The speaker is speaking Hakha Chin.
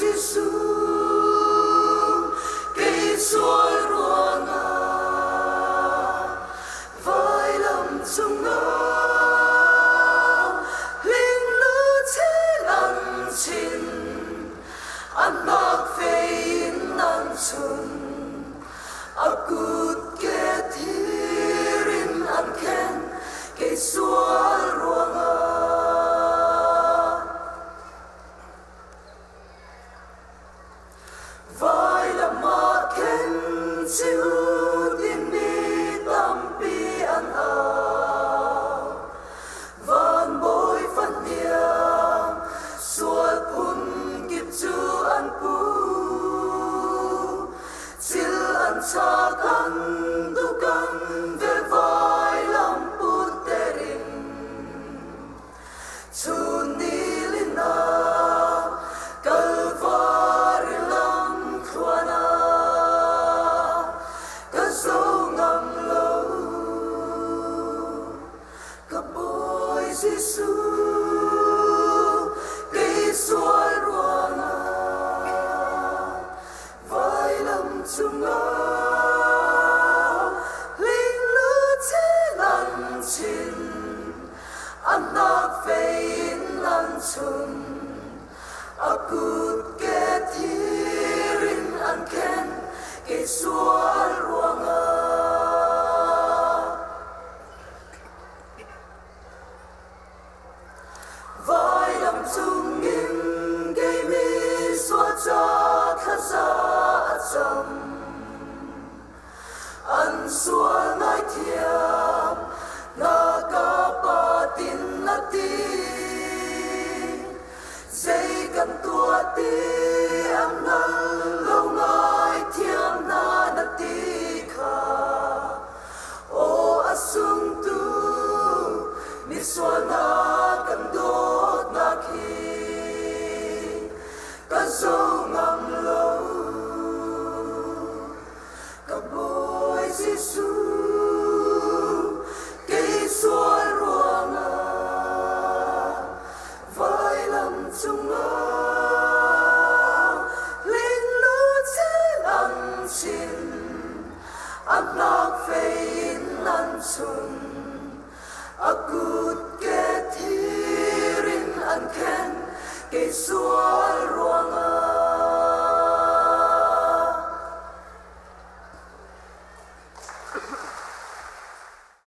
Jesuh, kei sual ruangah vailam cungah hling luchin an chin, an nak fei in an chun, a kut ke thir in an khen, kei sual ruangah. Vailam ah khen si u timi tampi an au. Van bawi fahniang sual phun kip cu an pu. Cil an chak an dukan ve vailam put terin. Chun nilin ah Kalvari lam thluan ah ka zo ngam lo. Ka Bawi Jesuh, kei sual ruangah vailam cungah hling luchin an chin, an nak fei in an chun, a kut ke thir in an khen, kei sual ruangah. Vailam cungin kei mi sual ca thlaza a cam. An sual ngaithiam na ka pa tin na ti. Zei kan tuah ti an hngal lo ngaithiam na na ti kha. Aw a sungtu misual hna kan dawtnak hi ka zo ngam lo. Ka Bawi Jesuh, kei sual ruangah vailam cungah hling luchin an chin, a hnak fei in an chun, a kut ke thir in an khen, kei sual